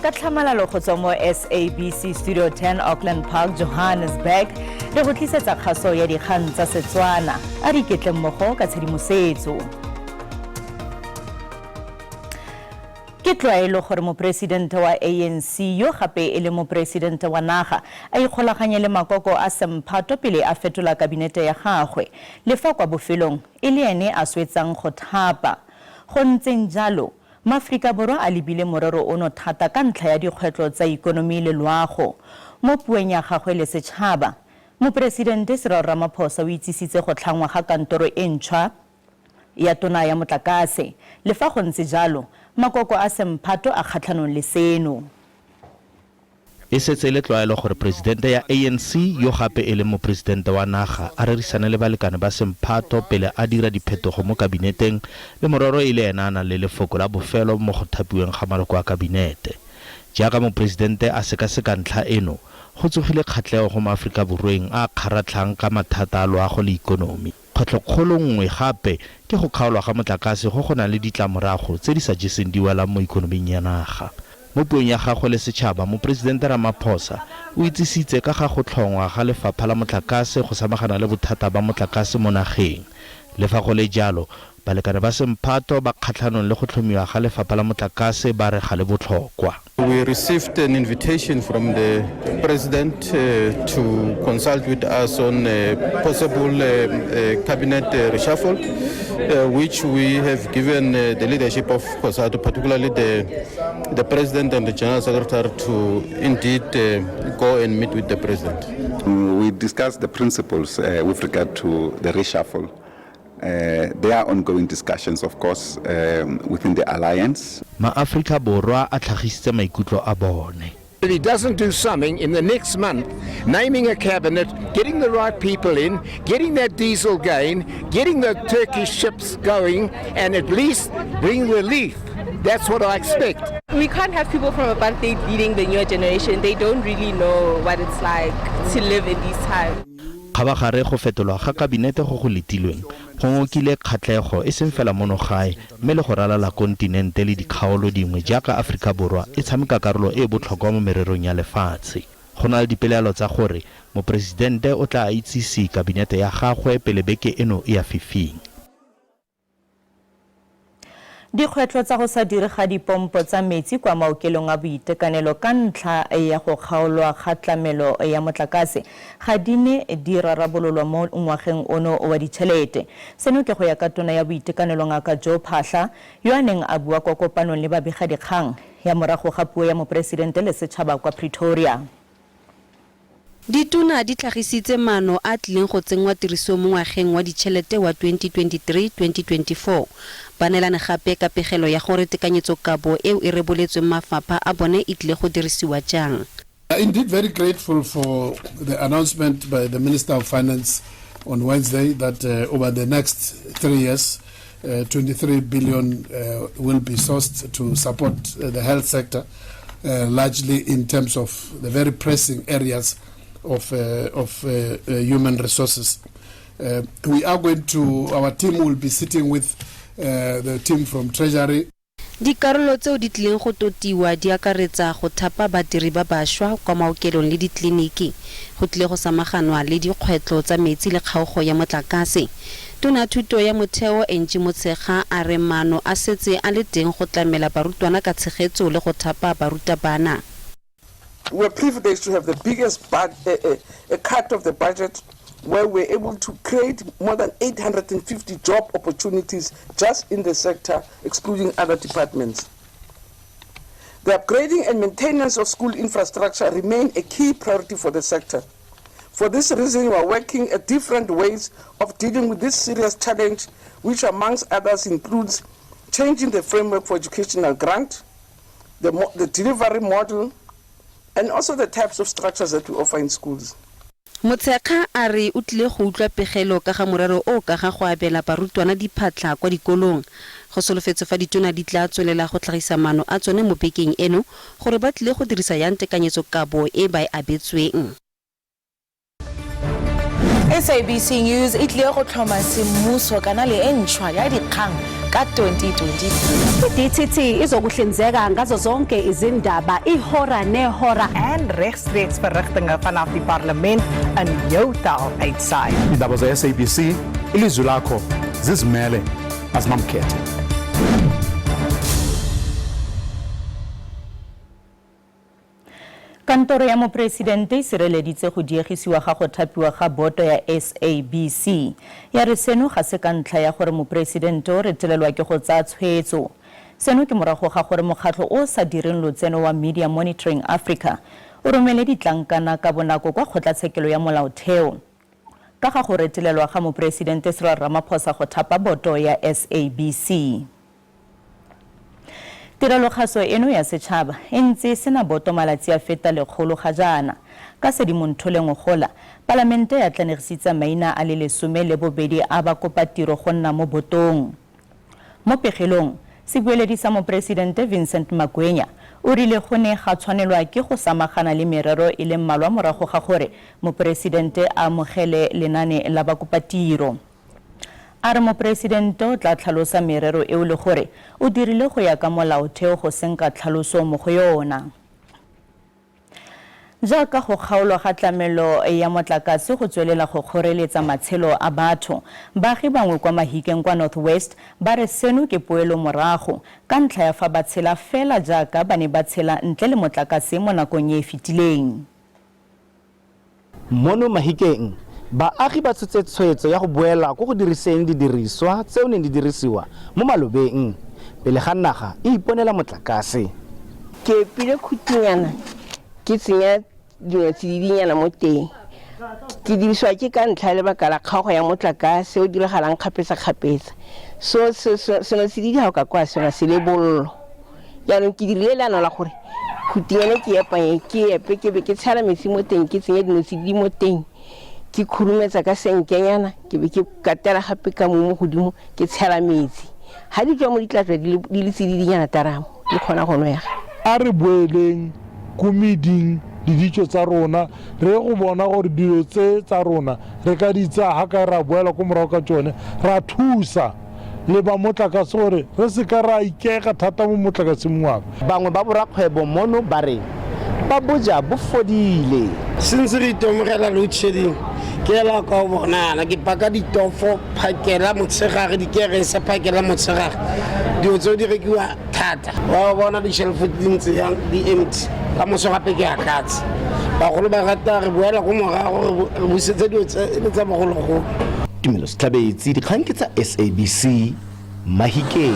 Ka tlhamalalo go tswa mo SABC Studio 10 Auckland Park, Johannesburg, re go tlisetsa kgaso ya dikgang tsa Setswana. A re iketle mmogo ka tshedimosetso. Ke tlwaelo gore moporesidente wa ANC yo gape e le moporesidente wa naga a ikgolaganye le makoko a semphato pele a fetola kabinete ya gagwe, le fa kwa bofelong e le ene a swetsang go thapa. Go ntseng jalo, Maaforika Borwa a lebile morero ono thata ka ntlha ya dikgwetlho tsa ikonomi le loago. Mo puong ya gagwe le setšhaba, Moporesidente Cyril Ramaphosa o itsisitse go tlhangwa ga kantoro e ntšhwa ya Tona ya Motlakase. Le fa go ntse jalo, makoko a semphato a kgatlhanong le seno. E setse e le tlwaelo gore Presidente ya ANC, yo gape e leng Mopresidente wa naga, a rerisane le balekane ba semphato pele a dira diphetogo mo kabineteng, le mororo e le ena a nang le lefoko la bofelo mo go thapiweng ga maloko a kabinete. Jaaka Mopresidente a sekaseka ntlha eno, go tsogile kgatlego go maAforika Borweng a a kgaratlhang ka mathata a loago le ikonomi. Kgwetlhokgolo nngwe gape ke go kgaolwa ga motlakase go go nang le ditlamorago tse di sa jeseng di welang mo ikonoming ya naga. Mo puong ya gagwe le setšhaba, Moporesidente Ramaphosa o itsisitse ka ga go tlhongwa ga Lefapha la Motlakase go samagana le bothata ba motlakase mo nageng. Le fa go le jalo, balekane ba semphato ba kgatlhanong le go tlhomiwa ga Lefapha la Motlakase ba re ga le botlhokwa. We received an invitation from the president to consult with us on a possible cabinet reshuffle, which we have given the leadership of COSATU, particularly the president and the general secretary, to indeed go and meet with the president. We discussed the principles with regard to the reshuffle. There are ongoing discussions, of course, within the alliance. MaAforika Borwa a tlhagisitse maikutlo a bone. If he doesn't do something in the next month, naming a cabinet, getting the right people in, getting that diesel gain, getting the Turkish ships going, and at least bring relief. That's what I expect. We can't have people from apartheid leading the newer generation. They don't really know what it's like to live in these times. Kgabagare go fetolwa ga kabinete go go letilweng go ngokile kgatlhego e seng fela mono gae mme le go ralala kontinente le dikgaolo dingwe jaaka Aforika Borwa e tshameka karolo e e botlhokwa mo mererong ya lefatshe. Go na le dipelaelo tsa gore moporesidente o tla itsise kabinete ya gagwe pele beke eno e ya fifing. Dikgwetlho tsa go sa dire ga dipompo tsa metsi kwa maokelong a boitekanelo ka ntlha ya go kgaolwa ga tlamelo ya motlakase ga di ne di rarabololwa mo ngwageng ono wa ditšhelete. Seno ke go ya ka Tona ya Boitekanelo Ngaka Joe Phaahla yo a neng a bua kwa kopanong le babegadikgang ya morago ga puo ya Moporesidente le setšhaba kwa Pretoria. Ditona di tlhagisitse maano a a tlileng go tsenngwa tirisong mo ngwageng wa ditšhelete wa 2023-2024. Ba neelane gape ka pegelo ya gore tekanyetsokabo eo e reboletsweng mafapha a bone e tlile go dirisiwa jang. Indeed very grateful for the announcement by the Minister of Finance on Wednesday that over the next 3 years, 23 billion will be sourced to support the health sector, largely in terms of the very pressing areas of human resources. We are going to, our team will be sitting with the team from Treasury. Dikarolo tseo di tlileng go totiwa di akaretsa go thapa badiri ba bašwa kwa maokelong le ditleliniki. Go tlile go samaganwa le dikgwetlho tsa metsi le kgaogo ya motlakase. Tona thuto ya motheo Angie Motshekga a re maano a setse a le teng go tlamela barutwana ka tshegetso le go thapa barutabana. We're privileged to have the biggest a cut of the budget where we're able to create more than 850 job opportunities just in the sector, excluding other departments. The upgrading and maintenance of school infrastructure remain a key priority for the sector. For this reason, we are working at different ways of dealing with this serious challenge, which amongst others includes changing the framework for educational grant, the delivery model, and also the types of structures that we offer in schools. Motshekga a re o tlile go utlwa pegelo ka ga morero o ka ga go abela barutwana diphatlha kwa dikolong. Go solofetse fa ditona di tla tswelela go tlhagisa maano a tsone mo bekeng eno gore ba tlile go dirisa yang tekanyetsokabo e ba e abetsweng. E SABC News e tlile go tlhoma semmuso kanale e ntšhwa ya dikgang ka 2023. I-DTT izokuhlinzeka ngazo zonke izindaba ihora nehora. En regstreeks verrigtinge vanaf die parlement in jou taal uitsaai. Iindaba ze-SABC, ilizwi lakho, zizimele, azinamkhethe. Kantoro ya Moporesidente e sireleditse go diegisiwa ga go thapiwa ga boto ya SABC. Ya re seno ga se ka ntlha ya gore Moporesidente o retelelwa ke go tsaya tshwetso. Seno ke morago ga gore mokgatlho o o sa direng lotseno wa Media Monitoring Africa o romele ditlankana ka bonako kwa Kgotlatshekelo ya Molaotheo ka ga go retelelwa ga Moporesidente Cyril Ramaphosa go thapa boto ya SABC. Tirelokgaso eno ya setšhaba e ntse e sena boto malatsi a feta lekgolo ga jaana. Ka Sedimonthole ngogola, Palamente ya atlanegisitsa maina a le 12 a bakopatiro go nna mo botong. Mo pegelong, sebueledi sa Moporesidente Vincent Magwenya o rile go ne ga tshwanelwa ke go samagana le merero e le mmalwa morago ga gore Moporesidente a amogele lenane la bakopatiro. A re Moporesidente o tla tlhalosa merero eo le gore o dirile go ya ka molaotheo go senka tlhaloso mo go yona. Jaaka go kgaolwa ga tlamelo ya motlakase go tswelela go kgoreletsa matshelo a batho, baagi bangwe kwa Mahikeng kwa North West ba re seno ke poelo morago ka ntlha ya fa ba tshela fela jaaka ba ne ba tshela ntle le motlakase mo nakong e e fetileng. Mono Mahikeng, baagi ba tshotse tshwetso ya go boela ko go diriseng didiriswa tseo neng di dirisiwa mo malobeng pele ga naga e iponela motlakase. Ke epile khutinyana ke tsenya dingwe tsididinyana mo teng. Ke dirisiwa ke ka ntlha ya lebaka la kgaogo ya motlakase o diragalang kgapetsa-kgapetsa. So seno tsididi ga o ka kwa sona se le bollo. Jaanong ke dirile leano la gore khutinyana ke epang e ke epe ke be ke tshela metsi mo teng ke tsenye dinotsididi mo teng ke khurumetsa ka senkenyana ke be ke katela gape ka mo mo godimo ke tshela metsi. Ga di tswa mo di tla tswa di le tsididinyana taramo di kgona go nwega. A re boeleng ko meding le ditso tsa rona re ye go bona gore dilo tse tsa rona re ka di tsaya ga kae ra boela ko morago ka tsone ra thusa le ba motlakase gore re se ka ra ikaega thata mo motlakaseng wa. Bangwe ba borakgwebo mono ba re ba boja bo fodile. Since re itemogela load shedding ke ela ka o bona yana ke paka ditofo phakela motshegare dikerese phakela motshegare dilo tseo di rekiwa thata wa bona di-shelf di ntse yang di empty ka moso gape ke a tlatse bagolo ba rata re boela ko morago re busetse dilo tse le tsa bogologolo. Tumelo Setlhabetsi, dikgang ke tsa SABC, Mahikeng.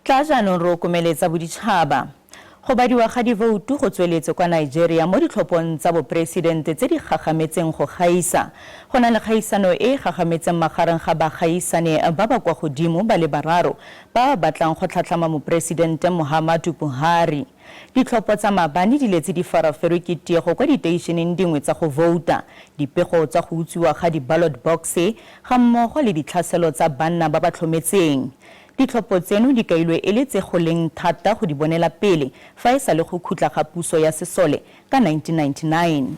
Tla jaanong re okomeletsa boditšhaba. Go badiwa ga divoutu go tsweletse kwa Nigeria mo ditlhophong tsa boporesidente tse di gagametseng go gaisa. Go na le kgaisano e e gagametseng magareng ga bagaisane ba ba kwa godimo ba le bararo ba ba batlang go tlhatlhama Moporesidente Muhammadu Buhari. Ditlhopho tsa maabane di letse di faraferwe ke tiego kwa diteišeneng dingwe tsa go vouta, dipego tsa go utswiwa ga di-ballot box gammogo le ditlhaselo tsa banna ba ba tlhometseng. Ditlhopho tseno di kailwe e le tse go leng thata go di bonela pele fa e sa le go khutla ga puso ya sesole ka 1999.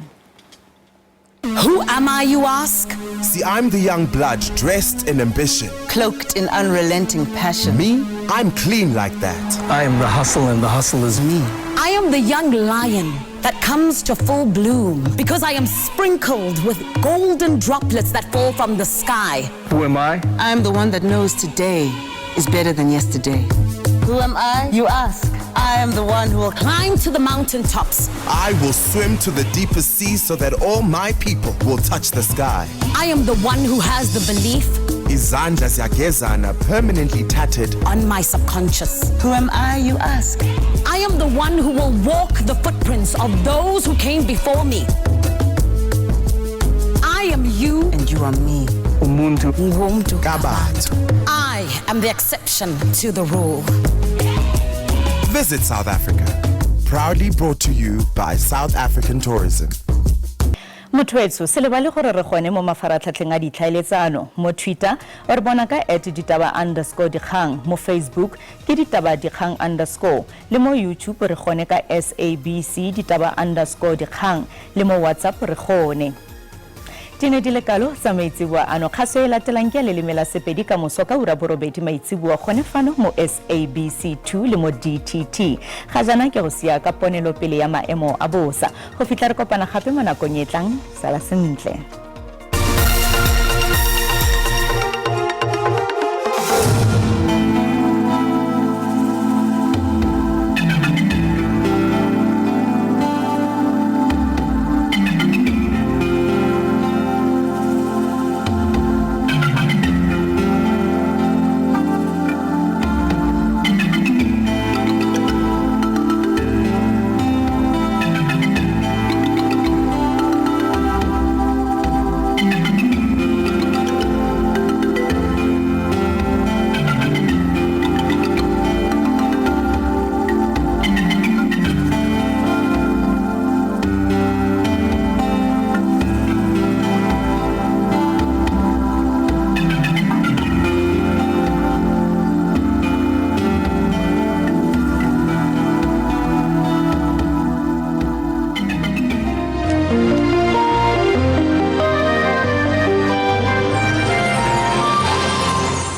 Who am I, you ask? See, I'm the young blood dressed in ambition. Cloaked in unrelenting passion. Me, I'm clean like that. I am the hustle and the hustle is me. I am the young lion that comes to full bloom because I am sprinkled with golden droplets that fall from the sky. Who am I? I am the one that knows today is better than yesterday. Who am I? You ask. I am the one who will climb to the mountaintops. I will swim to the deepest sea so that all my people will touch the sky. I am the one who has the belief. Izandla ziyagezana permanently tattered on my subconscious. Who am I, you ask? I am the one who will walk the footprints of those who came before me. I am you. And you are me. Umuntu. Ubuntu. Kabantu. I am the exception to the rule. Visit South Africa. Proudly brought to you by South African Tourism. Motho wetsho, se lebale gore re gone mo mafaratlhatlheng a ditlhaeletsano. Mo Twitter, o re bona ka at ditaba underscore dikgang, mo Facebook ke ditaba dikgang underscore, le mo YouTube re gone ka SABC ditaba underscore dikgang, le mo WhatsApp re gone. Di ne di le kalo tsa maitseboa ano. Kgaso e latelang ke ya leleme la Sepedi ka moso ka ura borobedi maitseboa gone fano mo SABC 2 le mo DTT. Ga jaana ke go sia ka ponelopele ya maemo a bosa. Go fitlha re kopana gape mo nakong e tlang, sala sentle.